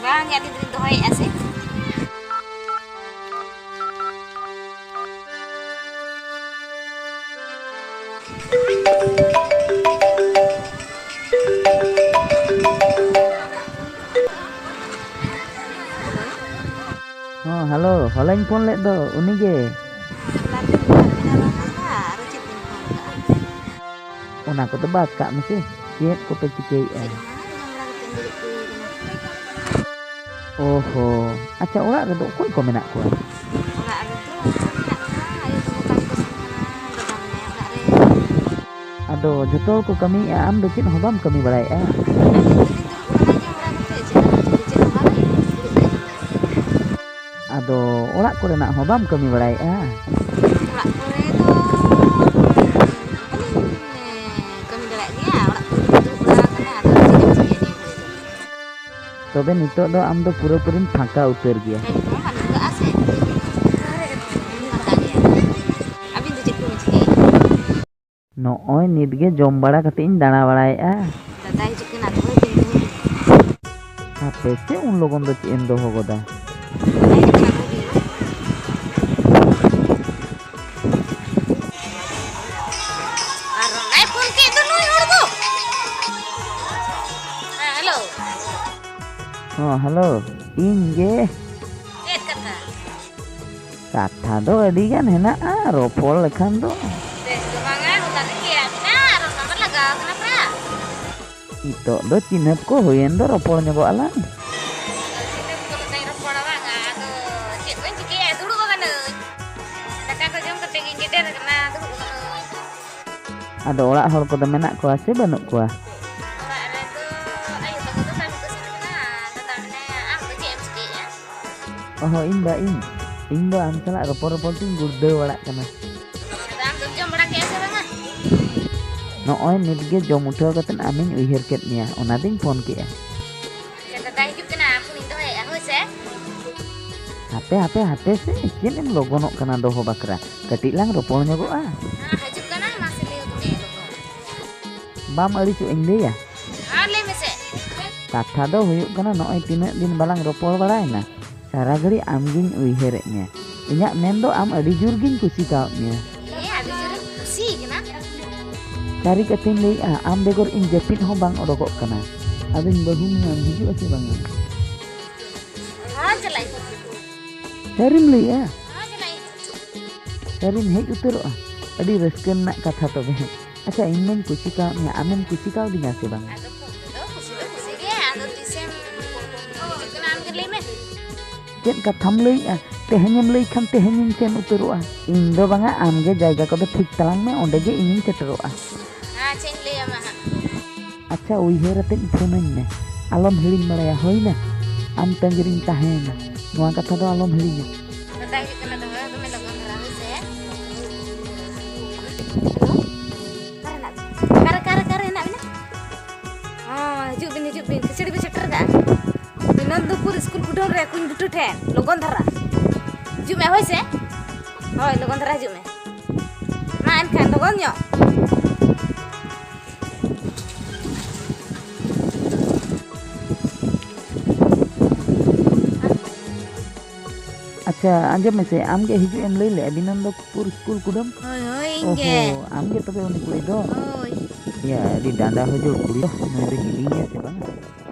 ᱵᱟᱝ ᱜᱮ, ᱟᱹᱞᱤᱧ ᱫᱚᱞᱤᱧ ᱫᱚᱦᱚᱭᱮᱫᱼᱟ ᱥᱮ᱾ ᱦᱚᱸ, ᱦᱮᱞᱳ, ᱦᱚᱞᱟᱧ ᱯᱷᱳᱱ ᱞᱮᱫ ᱫᱚ, ᱩᱱᱤ ᱜᱮ᱾ ᱚᱱᱟ ᱠᱚᱫᱚ ᱵᱟᱫ ᱠᱟᱜ ᱢᱮᱥᱮ, ᱪᱮᱫ ᱠᱚᱯᱮ ᱪᱤᱠᱟᱹᱭᱮᱫᱼᱟ? ᱪᱮᱫ ᱦᱚᱸ ᱵᱟᱝ, ᱡᱚᱢ ᱵᱟᱲᱟ ᱠᱟᱛᱮ ᱫᱩᱲᱩᱵ ᱦᱩᱭ ᱟᱠᱟᱱᱟ᱾ ᱚᱦᱚ, ᱟᱪᱪᱷᱟ, ᱚᱲᱟᱜ ᱨᱮᱫᱚ ᱚᱠᱚᱭ ᱠᱚ ᱢᱮᱱᱟᱜ ᱠᱚᱣᱟ? ᱚᱲᱟᱜ ᱨᱮᱫᱚ ᱢᱮᱱᱟᱜ ᱠᱚᱣᱟ, ᱟᱭᱳ ᱵᱟᱵᱟ ᱠᱟᱹᱢᱤ ᱠᱚ ᱥᱮᱱ ᱠᱟᱱᱟ, ᱫᱟᱫᱟ ᱢᱮᱱᱟᱭᱟ ᱚᱲᱟᱜ ᱨᱮ᱾ ᱟᱫᱚ ᱡᱷᱚᱛᱚ ᱦᱚᱲ ᱠᱚ ᱠᱟᱹᱢᱤᱭᱮᱫᱼᱟ, ᱟᱢ ᱫᱚ ᱪᱮᱫ ᱦᱚᱸ ᱵᱟᱢ ᱠᱟᱹᱢᱤ ᱵᱟᱲᱟᱭᱮᱫᱼᱟ? ᱟᱹᱞᱤᱧ ᱫᱚᱞᱤᱧ ᱫᱩᱲᱩᱵ ᱠᱟᱱᱟ, ᱡᱚᱢ ᱵᱟᱲᱟ ᱠᱟᱛᱮ ᱪᱮᱫ ᱦᱚᱸ ᱵᱟᱝ, ᱫᱩᱲᱩᱵ ᱠᱟᱱᱟ᱾ ᱟᱫᱚ ᱚᱲᱟᱜ ᱠᱚᱨᱮᱱᱟᱜ ᱦᱚᱸ ᱵᱟᱢ ᱠᱟᱹᱢᱤ ᱵᱟᱲᱟᱭᱮᱫᱼᱟ? ᱚᱲᱟᱜ ᱠᱚᱨᱮ ᱫᱚ ᱵᱟᱹᱞᱤᱧ ᱠᱟᱹᱢᱤ ᱫᱟᱲᱮᱭᱟᱜ ᱜᱮᱭᱟ, ᱚᱲᱟᱜ ᱠᱚᱨᱮ ᱫᱚ ᱫᱩᱲᱩᱵ ᱵᱟᱲᱟ ᱟᱠᱟᱱᱟ, ᱟᱫᱚ ᱪᱮᱫ ᱮᱢ ᱪᱤᱠᱟᱹᱭᱟ ᱱᱤᱭᱟᱹ ᱜᱷᱟᱹᱲᱤᱡ ᱫᱚ? ᱛᱚᱵᱮ ᱱᱤᱛᱚᱜ ᱫᱚ ᱟᱢ ᱫᱚ ᱯᱩᱨᱟᱹᱯᱩᱨᱤᱢ ᱯᱷᱟᱸᱠᱟ ᱩᱛᱟᱹᱨ ᱜᱮᱭᱟ᱾ ᱠᱟᱹᱢᱤ ᱠᱚᱦᱚᱸ ᱵᱟᱹᱱᱩᱜ ᱠᱟᱜᱼᱟ ᱥᱮ, ᱯᱷᱟᱸᱠᱟ ᱜᱮᱭᱟ᱾ ᱟᱹᱵᱤᱱ ᱫᱚ ᱪᱮᱫ ᱠᱚᱵᱤᱱ ᱪᱤᱠᱟᱹᱭᱮᱫᱼᱟ? ᱱᱚᱜᱼᱚᱭ ᱱᱤᱛ ᱜᱮ ᱡᱚᱢ ᱵᱟᱲᱟ ᱠᱟᱛᱮ ᱤᱧ ᱫᱟᱬᱟ ᱵᱟᱲᱟᱭᱮᱫᱼᱟ᱾ ᱫᱟᱫᱟ ᱦᱤᱡᱩᱜ ᱠᱟᱱᱟ, ᱫᱚᱦᱚᱭ ᱵᱤᱱ, ᱫᱚᱦᱚᱭ ᱵᱤᱱ᱾ ᱦᱟᱯᱮ ᱥᱮ, ᱩᱱ ᱞᱚᱜᱚᱱ ᱫᱚ ᱪᱮᱫ ᱮᱢ ᱫᱚᱦᱚ ᱜᱚᱫᱟ? ᱫᱟᱫᱟ ᱦᱤᱡᱩᱜ ᱠᱟᱱᱟ, ᱫᱚᱦᱚᱭ ᱵᱤᱱ᱾ ᱟᱨ ᱚᱱᱟᱭ ᱯᱷᱳᱱ ᱠᱮᱫ ᱫᱚ ᱱᱩᱭ ᱦᱚᱲ ᱫᱚ᱾ ᱦᱮᱸ, ᱦᱮᱞᱳ᱾ ᱦᱚᱸ, ᱦᱮᱞᱳ, ᱤᱧ ᱜᱮ᱾ ᱪᱮᱫ ᱠᱟᱛᱷᱟ? ᱠᱟᱛᱷᱟ ᱫᱚ ᱟᱹᱰᱤ ᱜᱟᱱ ᱦᱮᱱᱟᱜᱼᱟ, ᱨᱚᱯᱚᱲ ᱞᱮᱠᱷᱟᱱ ᱫᱚ᱾ ᱵᱮᱥ ᱫᱚ ᱵᱟᱝᱟ, ᱦᱚᱞᱟ ᱨᱮ ᱪᱮᱫ ᱟᱫ ᱵᱤᱱᱟ? ᱟᱨ ᱚᱱᱟ ᱢᱟ ᱞᱟᱜᱟᱣ ᱠᱟᱱᱟ ᱯᱮᱲᱟ᱾ ᱱᱤᱛᱚᱜ ᱫᱚ ᱪᱤᱱᱦᱟᱹᱯ ᱠᱚ ᱦᱩᱭᱮᱱ ᱫᱚ ᱨᱚᱯᱚᱲ ᱧᱚᱜᱚᱜ ᱟᱞᱟᱝ᱾ ᱪᱤᱱᱦᱟᱹᱯ ᱠᱚ ᱠᱟᱛᱮᱧ ᱨᱚᱯᱚᱲᱟ ᱵᱟᱝᱟ, ᱟᱫᱚ ᱪᱮᱫ ᱠᱚᱧ ᱪᱤᱠᱟᱹᱭᱟ, ᱫᱩᱲᱩᱵ ᱟᱠᱟᱱᱟᱹᱧ᱾ ᱫᱟᱠᱟ ᱠᱚ ᱡᱚᱢ ᱠᱟᱛᱮ ᱜᱤᱧ ᱜᱮᱰᱮᱨ ᱟᱠᱟᱱᱟ, ᱫᱩᱲᱩᱵ ᱟᱠᱟᱱᱟᱹᱧ᱾ ᱟᱫᱚ ᱚᱲᱟᱜ ᱦᱚᱲ ᱠᱚᱫᱚ ᱢᱮᱱᱟᱜ ᱠᱚᱣᱟ ᱥᱮ ᱵᱟᱹᱱᱩᱜ ᱠᱚᱣᱟ? ᱚᱲᱟᱜ ᱨᱮᱫᱚ ᱟᱭᱳ ᱛᱟᱠᱚ ᱫᱚ ᱠᱟᱹᱢᱤ ᱠᱚ ᱥᱮᱱ ᱠᱟᱱᱟ, ᱫᱟᱫᱟ ᱢᱮᱱᱟᱭᱟ᱾ ᱟᱢ ᱫᱚ ᱪᱮᱫ ᱮᱢ ᱪᱤᱠᱟᱹᱭᱮᱫᱼᱟ? ᱚᱦᱚ, ᱤᱧ ᱫᱚ, ᱤᱧ, ᱤᱧ ᱫᱚ ᱟᱢ ᱥᱟᱞᱟᱜ ᱨᱚᱯᱚᱲ ᱨᱚᱯᱚᱲ ᱛᱤᱧ ᱜᱩᱲᱫᱟᱹᱣ ᱵᱟᱲᱟᱜ ᱠᱟᱱᱟ᱾ ᱟᱫᱚ ᱟᱢ ᱫᱚᱢ ᱡᱚᱢ ᱵᱟᱲᱟ ᱠᱮᱫᱼᱟ ᱥᱮ ᱵᱟᱝᱟ? ᱱᱚᱜᱼᱚᱭ ᱱᱤᱛ ᱜᱮ ᱡᱚᱢ ᱩᱴᱷᱟᱹᱣ ᱠᱟᱛᱮ ᱟᱢᱤᱧ ᱩᱭᱦᱟᱹᱨ ᱠᱮᱫ ᱢᱮᱭᱟ, ᱚᱱᱟᱛᱤᱧ ᱯᱷᱳᱱ ᱠᱮᱫᱼᱟ᱾ ᱟᱪᱪᱷᱟ, ᱫᱟᱫᱟ ᱦᱤᱡᱩᱜ ᱠᱟᱱᱟ, ᱯᱷᱳᱱᱤᱧ ᱫᱚᱦᱚᱭᱮᱫᱼᱟ, ᱦᱳᱭ ᱥᱮ? ᱦᱟᱯᱮ, ᱦᱟᱯᱮ, ᱦᱟᱯᱮ ᱥᱮ, ᱪᱮᱫ ᱮᱢ ᱞᱚᱜᱚᱱᱚᱜ ᱠᱟᱱᱟ ᱫᱚᱦᱚ ᱵᱟᱠᱷᱨᱟ? ᱠᱟᱹᱴᱤᱡ ᱞᱟᱝ ᱨᱚᱯᱚᱲ ᱧᱚᱜᱚᱜᱼᱟ᱾ ᱦᱮᱸ, ᱦᱤᱡᱩᱜ ᱠᱟᱱᱟ, ᱢᱟᱥᱮ ᱞᱟᱹᱭ ᱟᱠᱚ ᱢᱮ ᱞᱚᱜᱚᱱ᱾ ᱵᱟᱢ ᱟᱹᱲᱤᱥᱚᱜ ᱤᱧ ᱞᱟᱹᱭᱟ? ᱦᱮᱸ, ᱞᱟᱹᱭ ᱢᱮᱥᱮ᱾ ᱠᱟᱛᱷᱟ ᱫᱚ ᱦᱩᱭᱩᱜ ᱠᱟᱱᱟ, ᱱᱚᱜᱼᱚᱭ ᱛᱤᱱᱟᱹᱜ ᱫᱤᱱ ᱵᱟᱞᱟᱝ ᱨᱚᱯᱚᱲ ᱵᱟᱲᱟᱭᱮᱱᱟ, ᱥᱟᱨᱟ ᱜᱷᱟᱹᱲᱤ ᱟᱢᱜᱤᱧ ᱩᱭᱦᱟᱹᱨᱮᱫ ᱢᱮᱭᱟ᱾ ᱤᱧᱟᱹᱜ ᱢᱮᱱ ᱫᱚ ᱟᱢ ᱟᱹᱰᱤ ᱡᱳᱨ ᱜᱤᱧ ᱠᱩᱥᱤ ᱠᱟᱣᱫ ᱢᱮᱭᱟ᱾ ᱦᱮᱸ, ᱟᱹᱰᱤ ᱡᱳᱨᱮᱢ ᱠᱩᱥᱤ ᱠᱟᱱᱟ᱾ ᱥᱟᱹᱨᱤ ᱠᱟᱛᱷᱟᱧ ᱞᱟᱹᱭᱮᱜᱼᱟ, ᱟᱢ ᱵᱮᱜᱚᱨ ᱤᱧ ᱡᱟᱹᱯᱤᱫ ᱦᱚᱸ ᱵᱟᱝ ᱚᱰᱚᱠᱚᱜ ᱠᱟᱱᱟ᱾ ᱟᱫᱚᱧ ᱵᱟᱹᱦᱩ ᱢᱮᱭᱟᱢ, ᱦᱤᱡᱩᱜ ᱟᱥᱮ ᱵᱟᱝᱟ? ᱦᱚᱸ, ᱪᱟᱞᱟᱜ ᱟᱹᱧ᱾ ᱥᱟᱹᱨᱤᱢ ᱞᱟᱹᱭᱮᱜᱼᱟ? ᱦᱚᱸ, ᱪᱟᱞᱟᱜ ᱟᱹᱧ᱾ ᱥᱟᱹᱨᱤᱢ ᱦᱮᱡ ᱩᱛᱟᱹᱨᱚᱜᱼᱟ? ᱟᱹᱰᱤ ᱨᱟᱹᱥᱠᱟᱹ ᱨᱮᱱᱟᱜ ᱠᱟᱛᱷᱟ ᱛᱚᱵᱮ᱾ ᱟᱪᱪᱷᱟ, ᱤᱧ ᱢᱟᱧ ᱠᱩᱥᱤ ᱠᱟᱣᱫ ᱢᱮᱭᱟ, ᱟᱢᱮᱢ ᱠᱩᱥᱤ ᱠᱟᱣᱫᱤᱧᱟ ᱥᱮ ᱵᱟᱝᱟ? ᱟᱫᱚ ᱯᱷᱳᱱ ᱛᱮᱫᱚ ᱠᱩᱥᱤ ᱫᱚ ᱠᱩᱥᱤ ᱜᱮ, ᱟᱫᱚ ᱛᱤᱥᱮᱢ ᱦᱤᱡᱩᱜ ᱠᱟᱱᱟ ᱟᱢᱜᱮ ᱞᱟᱹᱭ ᱢᱮ᱾ ᱪᱮᱫ ᱠᱟᱛᱷᱟᱢ ᱞᱟᱹᱭᱮᱜᱼᱟ? ᱛᱮᱦᱮᱧᱮᱢ ᱞᱟᱹᱭ ᱠᱷᱟᱱ ᱛᱮᱦᱮᱧᱤᱧ ᱥᱮᱱ ᱩᱛᱟᱹᱨᱚᱜᱼᱟ᱾ ᱤᱧ ᱫᱚ ᱵᱟᱝᱟ, ᱟᱢᱜᱮ ᱡᱟᱭᱜᱟ ᱠᱚᱫᱚ ᱴᱷᱤᱠ ᱛᱟᱞᱟᱝ ᱢᱮ, ᱚᱸᱰᱮ ᱜᱮ ᱤᱧᱤᱧ ᱥᱮᱴᱮᱨᱚᱜᱼᱟ᱾ ᱟᱪᱪᱷᱟᱧ ᱞᱟᱹᱭ ᱟᱢᱟ ᱦᱟᱸᱜ᱾ ᱟᱪᱪᱷᱟ, ᱩᱭᱦᱟᱹᱨ ᱟᱛᱮᱫ ᱯᱷᱳᱱᱟᱹᱧ ᱢᱮ, ᱟᱞᱚᱢ ᱦᱤᱲᱤᱧ ᱵᱟᱲᱟᱭᱟ, ᱦᱳᱭᱱᱟ? ᱟᱢ ᱛᱟᱺᱜᱤ ᱨᱤᱧ ᱛᱟᱦᱮᱸᱭᱮᱱᱟ, ᱱᱚᱣᱟ ᱠᱟᱛᱷᱟ ᱫᱚ ᱟᱞᱚᱢ ᱦᱤᱲᱤᱧᱟ᱾ ᱢᱮᱛᱟᱭ ᱦᱩᱭᱩᱜ ᱠᱟᱱᱟ, ᱫᱚᱦᱚ ᱫᱚᱢᱮ ᱞᱚᱜᱚᱱ ᱫᱷᱟᱨᱟ, ᱦᱳᱭ ᱥᱮ? ᱦᱮᱞᱳ, ᱚᱠᱟᱨᱮ ᱦᱮᱱᱟᱜ ᱵᱤᱱᱟ? ᱚᱠᱟᱨᱮ, ᱚᱠᱟᱨᱮ, ᱚᱠᱟᱨᱮ ᱦᱮᱱᱟᱜ ᱵᱤᱱᱟ? ᱦᱚᱸ, ᱦᱤᱡᱩᱜ ᱵᱤᱱ, ᱦᱤᱡᱩᱜ ᱵᱤᱱ, ᱠᱷᱟᱹᱡᱟᱹᱲᱤ ᱵᱤᱱ ᱥᱮᱴᱮᱨ ᱠᱟᱜᱼᱟ? ᱵᱤᱱᱚᱱᱫᱚᱯᱩᱨ ᱥᱠᱩᱞ ᱠᱩᱰᱟᱹᱢ ᱨᱮ ᱠᱩᱧ ᱵᱩᱴᱟᱹ ᱴᱷᱮᱱ, ᱞᱚᱜᱚᱱ ᱫᱷᱟᱨᱟ᱾ ᱦᱤᱡᱩᱜ ᱢᱮ, ᱦᱳᱭ ᱥᱮ? ᱦᱳᱭ, ᱞᱚᱜᱚᱱ ᱫᱷᱟᱨᱟ ᱦᱤᱡᱩᱜ ᱢᱮ᱾ ᱢᱟ ᱮᱱᱠᱷᱟᱱ, ᱞᱚᱜᱚᱱ ᱧᱚᱜ᱾ ᱟᱪᱪᱷᱟ, ᱟᱸᱡᱚᱢ ᱢᱮᱥᱮ, ᱟᱢ ᱜᱮ ᱦᱤᱡᱩᱜ ᱮᱢ ᱞᱟᱹᱭ ᱞᱮᱫᱼᱟ ᱵᱤᱱᱚᱱᱫᱚᱯᱩᱨ ᱥᱠᱩᱞ ᱠᱩᱰᱟᱹᱢ? ᱦᱳᱭ, ᱦᱳᱭ, ᱤᱧ ᱜᱮ᱾ ᱚᱦᱚ, ᱟᱢ ᱜᱮ ᱛᱚᱵᱮ ᱩᱱᱤ ᱠᱩᱲᱤ ᱫᱚ? ᱦᱳᱭ᱾ ᱭᱟ, ᱟᱹᱰᱤ ᱰᱟᱸᱰᱟ ᱦᱚᱡᱚᱲ ᱠᱩᱲᱤ ᱫᱚ, ᱱᱩᱭ ᱫᱚᱧ ᱤᱫᱤᱭᱮᱭᱟ ᱥᱮ ᱵᱟᱝ?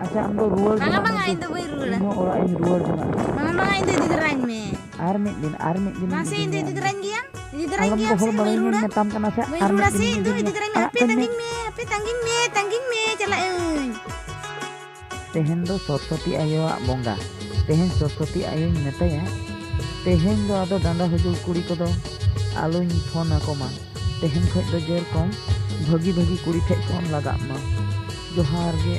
ᱟᱪᱪᱷᱟ, ᱟᱢ ᱫᱚ ᱨᱩᱣᱟᱹᱲ ᱵᱟᱝᱟ, ᱡᱚᱝᱟᱜ ᱵᱟᱝᱟ, ᱢᱮ᱾ ᱤᱧ ᱫᱚ ᱵᱟᱹᱧ ᱨᱩᱣᱟᱹᱲᱟ᱾ ᱤᱧ ᱦᱚᱸ ᱚᱲᱟᱜ ᱤᱧ ᱨᱩᱣᱟᱹᱲ ᱡᱚᱝᱟᱜ᱾ ᱵᱟᱝᱟ, ᱵᱟᱝᱟ, ᱤᱧ ᱫᱚ ᱤᱫᱤ ᱛᱚᱨᱟᱧ ᱢᱮ᱾ ᱟᱨ ᱢᱤᱫ ᱫᱤᱱ, ᱟᱨ ᱢᱤᱫ ᱫᱤᱱ ᱢᱟᱥᱮ, ᱤᱧ ᱫᱚ ᱤᱫᱤ ᱛᱚᱨᱟᱧ ᱜᱮᱭᱟ᱾ ᱤᱫᱤ ᱛᱚᱨᱟᱧ ᱟᱞᱚᱢ ᱜᱮᱭᱟ, ᱜᱚᱦᱚᱲ ᱥᱮ ᱵᱟᱹᱧ ᱵᱟᱲᱟᱭᱟᱹᱧ, ᱨᱩᱣᱟᱹᱲᱟ? ᱢᱮᱛᱟᱢ ᱠᱟᱱᱟ ᱥᱮ, ᱵᱟᱹᱧ ᱟᱨ ᱢᱤᱫ ᱨᱩᱣᱟᱹᱲᱟ ᱥᱮ, ᱫᱤᱱ ᱤᱧ ᱫᱚ ᱤᱫᱤ ᱤᱫᱤ ᱛᱚᱨᱟᱧ ᱢᱮ᱾ ᱟᱲᱟᱜ ᱦᱟᱯᱮ, ᱠᱟᱹᱧ ᱢᱮ᱾ ᱛᱟᱺᱜᱤᱧ ᱢᱮ, ᱦᱟᱯᱮ, ᱛᱟᱺᱜᱤᱧ ᱢᱮ, ᱛᱟᱺᱜᱤᱧ ᱢᱮ, ᱪᱟᱞᱟᱜ ᱟᱹᱧ᱾ ᱛᱮᱦᱮᱧ ᱫᱚ ᱥᱚᱨᱚᱥᱚᱛᱤ ᱟᱭᱳᱣᱟᱜ ᱵᱚᱸᱜᱟ᱾ ᱛᱮᱦᱮᱧ ᱥᱚᱨᱚᱥᱚᱛᱤ ᱟᱭᱳᱧ ᱢᱮᱛᱟᱭᱟ, ᱛᱮᱦᱮᱧ ᱫᱚ ᱟᱫᱚ ᱰᱟᱸᱰᱟ ᱦᱩᱡᱩᱲ ᱠᱩᱲᱤ ᱠᱚᱫᱚ ᱟᱞᱚᱧ ᱯᱷᱳᱱ ᱟᱠᱚ ᱢᱟ᱾ ᱛᱮᱦᱮᱧ ᱠᱷᱚᱡ ᱫᱚ ᱡᱮᱨᱚᱠᱚᱢ ᱵᱷᱟᱹᱜᱤ ᱵᱷᱟᱹᱜᱤ ᱠᱩᱲᱤ ᱴᱷᱮᱡ ᱯᱷᱳᱱ ᱞᱟᱜᱟᱜ ᱢᱟ᱾ ᱡᱚᱦᱟᱨ ᱜᱮ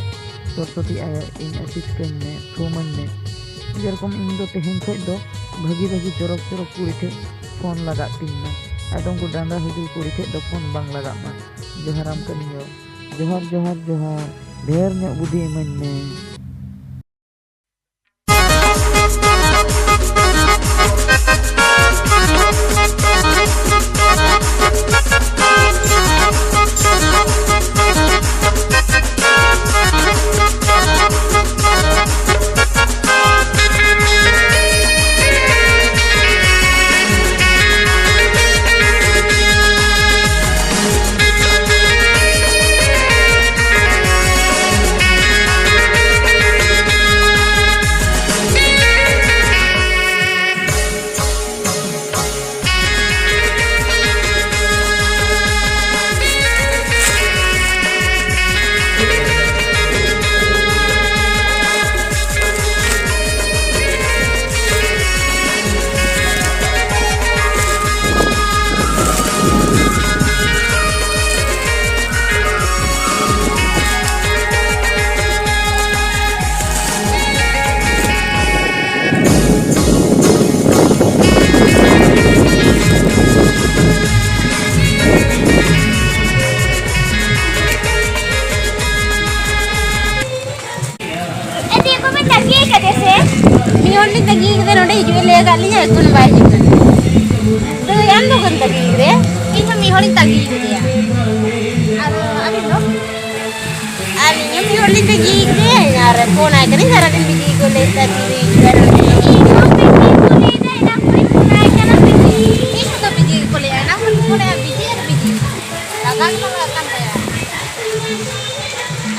ᱥᱚᱨᱚᱥᱚᱛᱤ ᱟᱭᱳ, ᱤᱧ ᱟᱹᱥᱤᱥ ᱠᱟᱹᱧ ᱢᱮ, ᱛᱷᱩᱢᱟᱹᱧ ᱢᱮ᱾ ᱡᱮᱨᱚᱠᱚᱢ ᱤᱧ ᱫᱚ ᱛᱮᱦᱮᱧ ᱠᱷᱚᱡ ᱫᱚ ᱵᱷᱟᱹᱜᱤ ᱵᱷᱟᱹᱜᱤ ᱪᱚᱨᱚᱠ ᱪᱚᱨᱚᱠ ᱠᱩᱲᱤ ᱴᱷᱮᱡ ᱯᱷᱳᱱ ᱞᱟᱜᱟᱜ ᱛᱤᱧ ᱢᱟ᱾ ᱟᱫᱚ ᱩᱱᱠᱩ ᱰᱟᱸᱰᱟ ᱦᱩᱡᱩᱲ ᱠᱩᱲᱤ ᱴᱷᱮᱡ ᱫᱚ ᱯᱷᱳᱱ ᱵᱟᱝ ᱞᱟᱜᱟᱜ ᱢᱟ᱾ ᱡᱚᱦᱟᱨᱟᱢ ᱠᱟᱹᱱᱟᱹᱧ ᱭᱳ᱾ ᱡᱚᱦᱟᱨ, ᱡᱚᱦᱟᱨ, ᱡᱚᱦᱟᱨ᱾ ᱰᱷᱮᱨ ᱧᱚᱜ ᱵᱩᱫᱷᱤ ᱤᱢᱟᱹᱧ ᱢᱮ᱾ ᱛᱟᱺᱜᱤ ᱠᱟᱫᱮ ᱱᱚᱰᱮ, ᱦᱤᱡᱩᱜ ᱮ ᱞᱟᱹᱭ ᱟᱠᱟᱫ ᱞᱤᱧᱟ, ᱮᱠᱷᱚᱱ ᱵᱟᱭ ᱦᱤᱡᱩᱜ ᱠᱟᱱᱟ᱾ ᱫᱟᱹᱭ, ᱟᱢ ᱫᱚ ᱚᱠᱚᱭᱮᱢ ᱛᱟᱺᱜᱤ ᱠᱟᱫᱮᱭᱟ? ᱤᱧ ᱦᱚᱸ ᱢᱤᱫ ᱦᱚᱲᱤᱧ ᱛᱟᱺᱜᱤ ᱠᱟᱫᱮᱭᱟ᱾ ᱟᱨ ᱟᱹᱵᱤᱱ ᱫᱚ? ᱟᱹᱞᱤᱧ ᱦᱚᱸ ᱢᱤᱫ ᱦᱚᱲ ᱞᱤᱧ ᱛᱟᱺᱜᱤ ᱠᱟᱫᱮᱭᱟ, ᱟᱨ ᱯᱷᱳᱱ ᱟᱭ ᱠᱟᱹᱱᱟᱹᱧ ᱥᱟᱨᱟᱫᱤᱱ ᱵᱤᱡᱤ ᱜᱮᱠᱚ ᱞᱟᱹᱭᱮᱫ ᱛᱟᱭ, ᱛᱤᱨᱮ ᱦᱤᱡᱩᱜᱼᱟ᱾ ᱤᱧ ᱦᱚᱸ ᱵᱤᱡᱤ ᱜᱮᱠᱚ ᱞᱟᱹᱭᱮᱫᱟ, ᱮᱱᱟᱝ ᱠᱷᱚᱱᱤᱧ ᱯᱷᱳᱱ ᱟᱭ ᱠᱟᱱᱟ, ᱵᱤᱡᱤ᱾ ᱤᱧ ᱦᱚᱸᱛᱚ ᱵᱤᱡᱤ ᱜᱮᱠᱚ ᱞᱟᱹᱭᱮᱫᱟ, ᱮᱱᱟᱝ ᱠᱷᱚᱱᱤᱧ ᱯᱷᱳᱱ ᱟᱭᱟ, ᱵᱤᱡᱤ ᱟᱨ ᱵᱤᱡᱤ᱾ ᱞᱟᱜᱟᱣ ᱜᱮ ᱵᱟᱝ ᱞᱟᱜᱟᱜ ᱠᱟᱱ ᱛᱟᱭᱟ᱾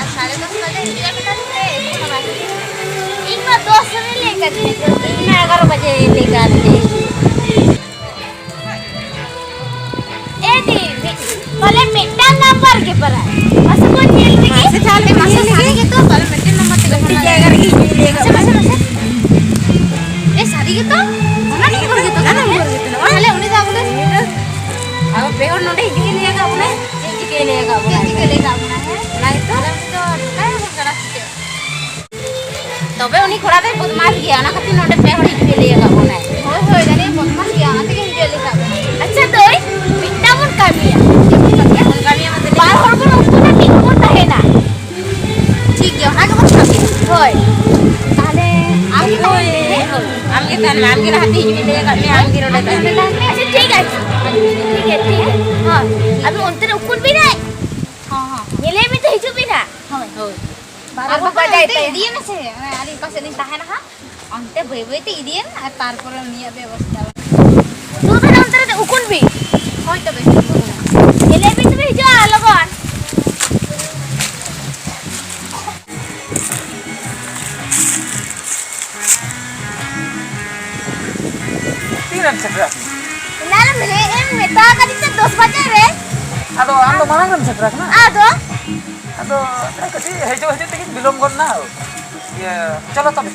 ᱟᱨ ᱥᱟᱲᱮ ᱫᱚᱥ ᱵᱟᱡᱮ ᱦᱤᱡᱩᱜᱼᱟ ᱢᱮᱛᱟᱫᱤᱧ ᱛᱮ, ᱮᱠᱷᱚᱱ ᱦᱚᱸ ᱵᱟᱭ ᱦᱤᱡᱩᱜ ᱠᱟᱱᱟ᱾ ᱤᱧ ᱢᱟ ᱫᱚᱥ ᱨᱮ ᱞᱟᱹᱭ ᱠᱟᱫᱤᱧᱟ ᱛᱚ᱾ ᱤᱧ ᱢᱟ ᱮᱜᱟᱨᱚ ᱵᱟᱡᱮ ᱞᱟᱹᱭ ᱠᱟᱫ ᱢᱮ᱾ ᱮ ᱫᱤ, ᱢᱤᱫ, ᱯᱟᱞᱮ ᱢᱤᱫᱴᱟᱝ ᱱᱟᱢᱵᱟᱨ ᱜᱮ ᱯᱟᱨᱟ᱾ ᱢᱟᱥᱮ ᱵᱚᱱ ᱧᱮᱞ ᱞᱮᱜᱮ᱾ ᱢᱟᱥᱮ ᱛᱟᱦᱞᱮ ᱵᱚᱱ ᱢᱟᱥᱮ ᱧᱮᱞ ᱞᱮᱜᱮ᱾ ᱥᱟᱹᱨᱤ ᱜᱮᱛᱚ, ᱯᱟᱞᱮ ᱢᱤᱫᱴᱮᱱ ᱱᱟᱢᱵᱟᱨ ᱛᱮᱜᱮ ᱢᱤᱫᱴᱮᱱ ᱯᱟᱨᱟ᱾ ᱡᱟᱭᱜᱟ ᱨᱮᱜᱮ ᱦᱤᱡᱩᱜ ᱞᱟᱹᱭ ᱢᱟᱥᱮ, ᱠᱟᱫ ᱢᱟᱥᱮ, ᱵᱚᱱᱟ᱾ ᱢᱟᱥᱮ᱾ ᱮ, ᱥᱟᱹᱨᱤ ᱜᱮᱛᱚ? ᱚᱱᱟ ᱱᱚᱢᱵᱚᱨ ᱜᱮᱛᱚ ᱱᱚᱣᱟ? ᱛᱟᱦᱞᱮ ᱩᱱᱤ ᱫᱚ ᱟᱵᱚ ᱫᱚ ᱩᱱᱤ ᱫᱚ ᱟᱵᱚ ᱯᱮ ᱦᱚᱲ ᱱᱚᱰᱮ ᱦᱤᱡᱩᱜ ᱮ ᱞᱟᱹᱭ ᱟᱠᱟᱫ ᱵᱚᱱᱟᱭ᱾ ᱪᱮᱫ ᱪᱤᱠᱟᱹᱭ ᱞᱟᱹᱭ ᱟᱠᱟᱫ ᱵᱚᱱᱟᱭ? ᱪᱮᱫ ᱪᱤᱠᱟᱹᱭ ᱞᱟᱹᱭ ᱟᱠᱟᱫ ᱵᱚᱱᱟᱭ, ᱦᱮᱸ? ᱚᱱᱟ ᱜᱮᱛᱚ᱾ ᱛᱟᱦᱞᱮ ᱩᱱᱤ ᱫᱚ ᱚᱠᱟᱭ ᱦᱚᱲ ᱠᱟᱱᱟ ᱥᱮ ᱪᱮᱫ? ᱛᱚᱵᱮ ᱩᱱᱤ ᱠᱚᱲᱟ ᱫᱚᱭ ᱵᱚᱫᱢᱟᱥ ᱜᱮᱭᱟ, ᱚᱱᱟ ᱠᱷᱟᱹᱛᱤᱨ ᱱᱚᱰᱮ ᱯᱮ ᱦᱚᱲ ᱦᱤᱡᱩᱜ ᱮ ᱞᱟᱹᱭ ᱟᱠᱟᱫ ᱵᱚᱱᱟᱭ᱾ ᱦᱳᱭ, ᱦᱳᱭ, ᱡᱟᱹᱱᱤᱡ ᱵᱚᱫᱢᱟᱥ ᱜᱮᱭᱟ, ᱚᱱᱟ ᱛᱮᱜᱮ ᱦᱤᱡᱩᱜ ᱮ ᱞᱟᱹᱭ ᱟᱠᱟᱫ ᱵᱚᱱᱟᱭ᱾ ᱟᱪᱪᱷᱟ ᱫᱟᱹᱭ, ᱢᱤᱫᱴᱟᱝ ᱵᱚᱱ ᱠᱟᱹᱢᱤᱭᱟ᱾ ᱪᱮᱫ ᱵᱚᱱ ᱠᱟᱹᱢᱤᱭᱟ? ᱵᱚᱱ ᱠᱟᱹᱢᱤᱭᱟ ᱢᱟᱥᱮ ᱞᱟᱹᱭ ᱵᱟᱨ ᱢᱮ᱾ ᱦᱚᱲ ᱵᱚᱱ ᱩᱯᱨᱩᱢᱟ, ᱢᱤᱫ ᱵᱚᱱ ᱛᱟᱦᱮᱱᱟ᱾ ᱴᱷᱤᱠ ᱜᱮᱭᱟ, ᱚᱱᱟ ᱜᱮᱵᱚᱱ ᱠᱟᱹᱢᱤᱭᱟ᱾ ᱦᱳᱭ᱾ ᱛᱟᱦᱞᱮ ᱟᱢ ᱜᱮ ᱛᱟᱦᱮᱱ ᱢᱮ, ᱦᱮᱸ? ᱟᱢ ᱜᱮ ᱛᱟᱦᱮᱱ ᱢᱮ, ᱟᱢ ᱜᱮ ᱞᱟᱦᱟᱛᱮ ᱦᱤᱡᱩᱜ ᱤᱧ ᱞᱟᱹᱭ ᱟᱠᱟᱫ ᱢᱮᱭᱟ, ᱟᱢ ᱜᱮ ᱱᱚᱰᱮ ᱛᱟᱦᱮᱱ ᱢᱮ᱾ ᱟᱪᱪᱷᱟ, ᱴᱷᱤᱠ ᱟᱪᱷᱮ᱾ ᱴᱷᱤᱠ ᱜᱮᱭᱟ, ᱴᱷᱤᱠ ᱜᱮᱭᱟ᱾ ᱦᱚᱸ, ᱟᱫᱚ ᱚᱱᱛᱮ ᱨᱮ ᱩᱠᱩᱱ ᱵᱤᱱ ᱦᱟᱸᱜ᱾ ᱦᱚᱸ, ᱦᱚᱸ᱾ ᱧᱮᱞᱮ ᱢᱮ ᱛᱚ, ᱦᱤᱡᱩᱜ ᱵᱤᱱ ᱦᱟᱸᱜ᱾ ᱦᱳᱭ᱾ ᱦᱳᱭ᱾ ᱵᱟᱨᱚ ᱟᱨ ᱵᱟᱠᱷᱟᱱ ᱵᱟᱡᱟᱭ ᱚᱱᱛᱮ ᱛᱟᱭᱟ᱾ ᱤᱫᱤᱭᱮ ᱢᱮᱥᱮ, ᱚᱱᱮ ᱟᱹᱞᱤᱧ ᱚᱠᱟ ᱥᱮᱫ ᱞᱤᱧ ᱛᱟᱦᱮᱱᱟ ᱦᱟᱸᱜ, ᱚᱱᱛᱮ ᱵᱟᱹᱭ ᱵᱟᱹᱭ ᱛᱮ ᱤᱫᱤᱭᱮᱢ ᱟᱨ ᱛᱟᱨᱯᱚᱨᱮ ᱩᱱᱤᱭᱟᱜ ᱵᱮᱵᱚᱥᱛᱷᱟ᱾ ᱛᱚ ᱛᱟᱦᱞᱮ ᱚᱱᱛᱮ ᱨᱮ ᱩᱠᱩᱱ ᱵᱤᱱ᱾ ᱦᱳᱭ ᱛᱚᱵᱮ᱾ ᱧᱮᱞᱮ ᱵᱤᱱ ᱛᱚᱵᱮ ᱦᱤᱡᱩᱜᱼᱟ ᱞᱚᱜᱚᱱ᱾ ᱛᱤᱨᱮᱢ ᱥᱮᱴᱮᱨᱟ? ᱮᱱᱟᱱ ᱨᱮᱢ ᱞᱟᱹᱭᱮᱫ ᱮᱢ ᱢᱮᱛᱟ ᱟᱠᱟᱫᱤᱧ ᱛᱚ ᱫᱚᱥ ᱵᱟᱡᱮ ᱨᱮ᱾ ᱟᱫᱚ ᱟᱢ ᱫᱚ ᱢᱟᱲᱟᱝ ᱨᱮᱢ ᱥᱮᱴᱮᱨ ᱟᱠᱟᱱᱟ? ᱟᱫᱚ? ᱟᱫᱚ ᱠᱟᱹᱴᱤᱡ ᱦᱤᱡᱩᱜ ᱦᱤᱡᱩᱜ ᱛᱮᱜᱮᱧ ᱵᱤᱞᱚᱢ ᱜᱚᱫ ᱮᱱᱟ᱾ ᱤᱭᱟᱹ, ᱪᱚᱞᱚ ᱛᱚᱵᱮ᱾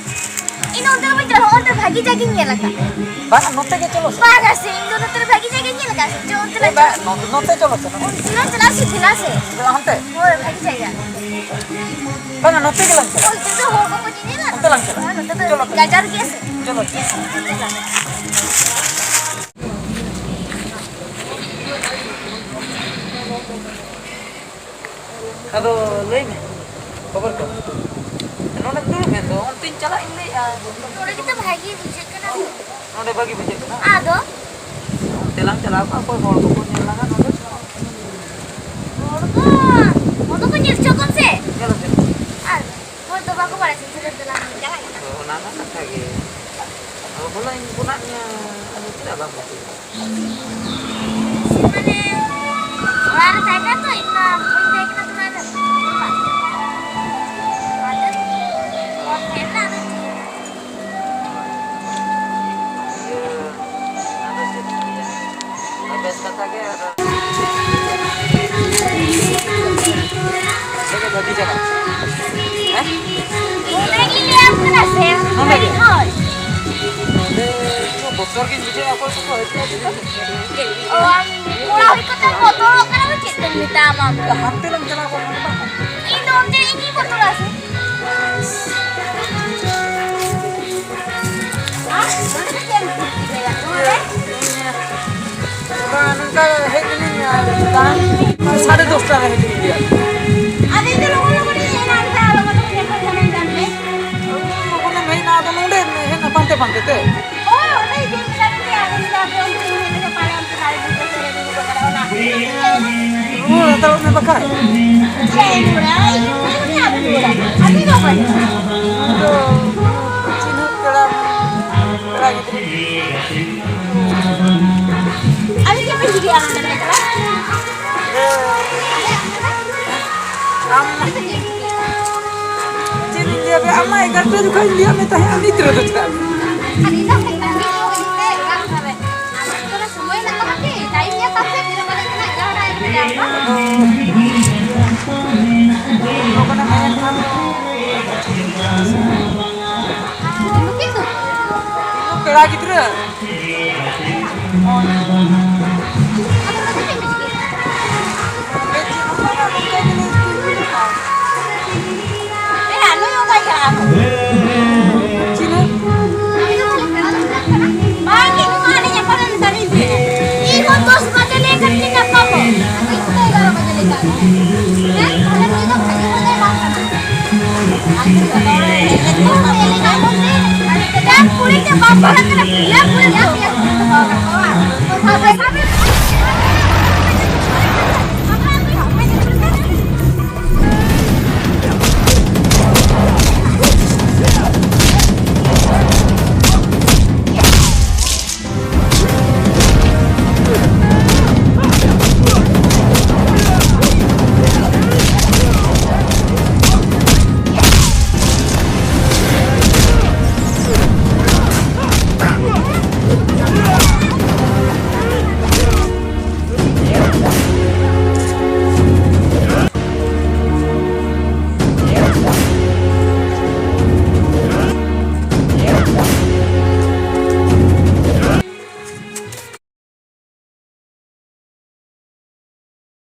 ᱤᱧ ᱫᱚ ᱚᱱᱛᱮ ᱫᱚ ᱵᱟᱹᱧ ᱪᱟᱞᱟᱜᱼᱟ, ᱚᱱᱛᱮ ᱨᱮ ᱵᱷᱟᱹᱜᱤ ᱡᱟᱭᱜᱟᱧ ᱧᱮᱞ ᱟᱠᱟᱫᱼᱟ᱾ ᱵᱟᱝ, ᱱᱚᱛᱮ ᱜᱮ ᱪᱚᱞᱚ ᱥᱮ᱾ ᱵᱟᱝᱟ ᱥᱮ, ᱤᱧ ᱫᱚ ᱱᱚᱛᱮ ᱨᱮ ᱵᱷᱟᱹᱜᱤ ᱡᱟᱭᱜᱟᱧ ᱧᱮᱞ ᱟᱠᱟᱫᱼᱟ ᱥᱮ, ᱪᱚ ᱚᱱᱛᱮ ᱮ, ᱨᱮ ᱵᱟᱝ, ᱪᱚ᱾ ᱱᱚ-, ᱱᱚᱛᱮ ᱪᱚᱞᱚ ᱥᱮ, ᱱᱚᱛᱮ᱾ ᱚᱱᱛᱮ ᱨᱮ ᱪᱟᱞᱟᱜ ᱥᱮ, ᱫᱮᱞᱟ ᱥᱮ᱾ ᱪᱚ ᱦᱟᱱᱛᱮ᱾ ᱦᱳᱭ, ᱵᱷᱟᱹᱜᱤ ᱡᱟᱭᱜᱟ᱾ ᱵᱟᱝᱟ, ᱱᱚᱛᱮ ᱜᱮᱞᱟᱝ ᱪᱟᱞᱟᱜᱼᱟ᱾ ᱚᱱᱛᱮ ᱫᱚ ᱦᱚᱲ ᱠᱚᱠᱚ ᱧᱮᱧᱮᱞᱟ᱾ ᱚᱱᱛᱮ ᱞᱟᱝ ᱪᱟᱞᱟᱜᱼᱟ᱾ ᱦᱳᱭ, ᱱᱚᱛᱮ ᱫᱚ ᱪᱚᱞᱚ ᱛᱚᱵᱮ᱾ ᱜᱟᱡᱟᱲ ᱜᱮᱭᱟ ᱥᱮ᱾ ᱪᱚᱞᱚ᱾ ᱟᱫᱚ ᱞᱟᱹᱭ ᱢᱮ, ᱠᱷᱚᱵᱚᱨ ᱠᱚ᱾ ᱱᱚᱰᱮ ᱫᱩᱲᱩᱵ ᱢᱮᱱᱫᱚ ᱚᱱᱛᱮᱧ ᱪᱟᱞᱟᱜ ᱤᱧ ᱞᱟᱹᱭᱮᱫᱼᱟ᱾ ᱱᱚᱰᱮ ᱜᱮᱛᱚ ᱵᱷᱟᱜᱮ ᱵᱩᱡᱷᱟᱹᱜ ᱠᱟᱱᱟ᱾ ᱱᱚᱰᱮ ᱵᱷᱟᱜᱮ ᱵᱩᱡᱷᱟᱹᱜ ᱠᱟᱱᱟ? ᱟᱫᱚ? ᱚᱱᱛᱮ ᱞᱟᱝ ᱪᱟᱞᱟᱣ ᱠᱚᱜᱼᱟ, ᱚᱠᱚᱭ ᱦᱚᱲ ᱠᱚᱠᱚ ᱧᱮᱞ ᱞᱟᱝᱟ ᱱᱚᱰᱮ᱾ ᱦᱚᱲ ᱠᱚ, ᱦᱚᱲ ᱫᱚᱠᱚ ᱧᱮᱞ ᱦᱚᱪᱚ ᱠᱚᱢ ᱥᱮ᱾ ᱧᱮᱞ ᱦᱚᱪᱚ ᱠᱚᱢ᱾ ᱟᱨ ᱦᱚᱲ ᱫᱚ ᱵᱟᱠᱚ ᱵᱟᱲᱟᱭ ᱥᱮ ᱪᱤᱠᱟᱹ ᱛᱮᱞᱟᱝ ᱪᱟᱞᱟᱜ ᱠᱟᱱᱟ᱾ ᱛᱚ, ᱚᱱᱟ ᱢᱟ ᱠᱟᱛᱷᱟ ᱜᱮ᱾ ᱟᱫᱚ ᱵᱚᱞᱮ ᱤᱧ ᱠᱷᱚᱱᱟᱜ ᱱᱤᱭᱟᱹ, ᱟᱫᱚ ᱪᱮᱫᱟᱜ ᱵᱟᱢ ᱵᱩᱡᱷᱟᱹᱣᱟ? ᱢᱟᱱᱮ, ᱚᱲᱟᱜ ᱨᱮ ᱛᱟᱦᱮᱸ ᱠᱟᱱᱟ ᱛᱚ, ᱤᱧ ᱢᱟ ᱵᱟᱹᱧ ᱛᱟᱦᱮᱸ ᱠᱟᱱᱟ ᱛᱚ, ᱚᱱᱟ ᱨᱮ᱾ ᱟᱫᱚ ᱯᱷᱳᱱ ᱦᱮᱡ ᱞᱮᱱᱟ, ᱟᱫᱚ ᱪᱮᱫ? ᱤᱭᱟᱹ, ᱟᱫᱚ ᱪᱮᱫ ᱤᱧ ᱞᱟᱹᱭᱟ? ᱵᱮᱥ ᱠᱟᱛᱷᱟ ᱜᱮ, ᱟᱫᱚ ᱪᱮᱫ ᱠᱚ ᱵᱷᱟᱹᱜᱤ ᱪᱟᱞᱟᱜ? ᱦᱮᱸ? ᱱᱚᱰᱮ ᱜᱤᱧ ᱞᱟᱹᱭᱟᱢ ᱠᱟᱱᱟ ᱥᱮ, ᱱᱚᱰᱮ ᱜᱮ? ᱦᱳᱭ᱾ ᱱᱚᱰᱮ ᱫᱚ ᱵᱚᱛᱚᱨ ᱜᱤᱧ ᱵᱩᱡᱷᱟᱹᱣᱟ, ᱚᱠᱚᱭ ᱠᱚᱠᱚ ᱦᱤᱡᱩᱜᱼᱟ ᱪᱮᱫᱟᱜ? ᱚ, ᱟᱢ ᱠᱚᱲᱟ ᱦᱩᱭ ᱠᱟᱛᱮ ᱵᱚᱛᱚᱨᱚᱜ ᱠᱟᱱᱟ, ᱪᱮᱫ ᱫᱚᱧ ᱢᱮᱛᱟᱢᱟ ᱟᱢ ᱫᱚ? ᱦᱟᱱᱛᱮ ᱞᱟᱝ ᱪᱟᱞᱟᱣ ᱠᱚᱜ ᱠᱷᱟᱱ ᱫᱚ ᱵᱟᱝ? ᱤᱧ ᱫᱚ ᱚᱱᱛᱮ ᱤᱧ ᱜᱤᱧ ᱵᱚᱛᱚᱨᱚᱜᱼᱟ ᱥᱮ᱾ ᱟᱨ ᱱᱚᱰᱮ ᱫᱚ ᱪᱮᱫ ᱮᱢ ᱪᱤᱠᱟᱹᱭᱟ? ᱱᱚᱰᱮ? ᱵᱟᱝ, ᱱᱚᱝᱠᱟ ᱦᱮᱡ ᱞᱮᱱᱟᱹᱧ, ᱟᱨ ᱫᱟᱬᱟᱱ ᱥᱟᱲᱮ ᱫᱚᱥᱴᱟ ᱨᱮ ᱦᱮᱡ ᱞᱮᱱᱟᱹᱧ᱾ ᱟᱫᱚ ᱤᱧ ᱫᱚ ᱞᱚᱜᱚᱱ ᱞᱚᱜᱚᱱᱤᱧ ᱦᱮᱡ ᱮᱱᱟ, ᱟᱫᱚ ᱞᱚᱜᱚᱱ ᱞᱚᱜᱚᱱ ᱧᱟᱯᱟᱢ ᱥᱟᱱᱟᱧ ᱠᱟᱱ ᱛᱮ᱾ ᱞᱚᱜᱚᱱ ᱮᱢ ᱦᱮᱡ ᱮᱱᱟ, ᱟᱫᱚ ᱱᱚᱰᱮ ᱦᱮᱡ ᱮᱱᱟ ᱯᱟᱱᱛᱮ ᱯᱟᱱᱛᱮ ᱛᱮ᱾ ᱦᱳᱭ, ᱚᱸᱰᱮ ᱤᱫᱤ ᱠᱮᱫᱟ ᱢᱮᱱᱛᱮ, ᱟᱫᱚ ᱤᱧ ᱫᱚ ᱟᱯᱮ ᱚᱱᱛᱮ ᱠᱷᱚᱱ ᱦᱮᱡ ᱞᱮᱱᱟ, ᱯᱟᱞᱮ ᱚᱱᱛᱮ ᱫᱟᱨᱮ ᱵᱩᱴᱟᱹ ᱥᱮᱫ ᱨᱮ ᱫᱩᱲᱩᱵ ᱟᱠᱟᱱᱟ, ᱚᱱᱟ ᱠᱷᱟᱹᱛᱤᱨ ᱛᱮ᱾ ᱨᱩᱣᱟᱹᱲ ᱦᱟᱛᱟᱲᱚᱜ ᱢᱮ ᱵᱟᱠᱷᱟᱡ᱾ ᱪᱮᱫ ᱤᱧ ᱨᱩᱣᱟᱹᱲᱟ? ᱤᱧ ᱫᱚ ᱵᱟᱹᱧ ᱨᱩᱣᱟᱹᱲᱟ᱾ ᱟᱹᱵᱤᱱ ᱫᱚ ᱚᱠᱚᱭ? ᱤᱧ ᱫᱚ ᱪᱤᱱᱦᱟᱹᱯ ᱯᱮᱲᱟ, ᱯᱮᱲᱟ ᱜᱤᱫᱽᱨᱟᱹ᱾ ᱟᱹᱵᱤᱱ ᱪᱮᱫ ᱵᱤᱱ ᱪᱤᱠᱟᱹᱭᱟ ᱱᱚᱰᱮ ᱮᱠᱞᱟ? ᱟᱢ ᱪᱮᱫ ᱤᱧ ᱞᱟᱹᱭᱟ ᱯᱮ? ᱟᱢ ᱢᱟ ᱮᱜᱟᱨᱚᱴᱟ ᱡᱚᱠᱷᱚᱱ ᱤᱧ ᱞᱟᱹᱭᱟᱫ ᱢᱮ ᱛᱟᱦᱮᱸᱫ, ᱱᱤᱛ ᱨᱮᱫᱚ ᱪᱮᱫᱟᱜ? ᱟᱨ ᱤᱧ ᱫᱚ ᱥᱮᱛᱟᱜ ᱨᱮ ᱦᱤᱡᱩᱜ ᱤᱧ ᱥᱮ ᱮᱜᱟᱨᱚᱴᱟ ᱨᱮ᱾ ᱟᱢᱟᱜ ᱛᱚ ᱥᱚᱢᱚᱭ ᱢᱮᱱᱟᱜ ᱛᱟᱢᱟ ᱠᱤ? ᱴᱟᱭᱤᱢ ᱧᱮᱞ ᱛᱟᱢ ᱥᱮ, ᱛᱤᱱᱟᱹᱜ ᱵᱟᱡᱮ ᱠᱟᱱᱟ, ᱮᱜᱟᱨᱚᱴᱟ ᱨᱮ ᱵᱟᱡᱟᱣ ᱠᱟᱱᱟ᱾ ᱞᱚᱜᱚᱱᱮᱢ ᱦᱮᱡ ᱮᱱ ᱠᱷᱟᱱ ᱫᱚ ᱟᱨ ᱱᱩᱠᱤᱱ ᱫᱚ? ᱯᱮᱲᱟ ᱜᱤᱫᱽᱨᱟᱹ᱾ ᱦᱳᱭ᱾ ᱟᱫᱚ ᱱᱚᱰᱮ ᱪᱮᱫ ᱯᱮ ᱪᱤᱠᱟᱹᱭᱮᱫᱟ? ᱱᱚᱰᱮ ᱪᱮᱫ ᱦᱚᱸ ᱵᱟᱝᱟ, ᱱᱚᱝᱠᱟ ᱜᱮᱞᱮ ᱫᱩᱲᱩᱵ ᱟᱠᱟᱱᱟ᱾ ᱮ, ᱟᱞᱚᱭ ᱚᱱᱠᱟᱭ ᱠᱟᱱᱟ ᱟᱨᱦᱚᱸ᱾ ᱪᱤᱞᱤ? ᱟᱞᱮ ᱫᱚ ᱪᱮᱫ ᱯᱮᱲᱟ ᱞᱮ ᱪᱟᱞᱟᱜ ᱠᱟᱱᱟ? ᱵᱟᱝ ᱜᱮ, ᱱᱚᱣᱟ ᱟᱞᱮ ᱧᱟᱯᱟᱢ ᱮᱱ ᱛᱟᱹᱞᱤᱧ ᱜᱮ᱾ ᱤᱧ ᱦᱚᱸ ᱫᱚᱥ ᱵᱟᱡᱮ ᱞᱟᱹᱭ ᱠᱟᱛᱮ ᱧᱟᱯᱟᱢᱚᱜ᱾ ᱟᱫᱚ ᱤᱧ ᱫᱚ ᱮᱜᱟᱨᱚ ᱵᱟᱡᱮ ᱞᱟᱹᱭ ᱠᱟᱜ ᱢᱮ᱾ ᱦᱮᱸ? ᱛᱟᱦᱞᱮ ᱱᱩᱭ ᱫᱚ ᱵᱷᱟᱜᱮ ᱦᱚᱲ ᱫᱚᱭ ᱵᱟᱝ ᱠᱟᱱᱟ᱾ ᱟᱨ ᱡᱩᱫᱤ ᱡᱚᱛᱚ ᱦᱚᱲ ᱞᱮ ᱦᱮᱡ ᱵᱟᱝ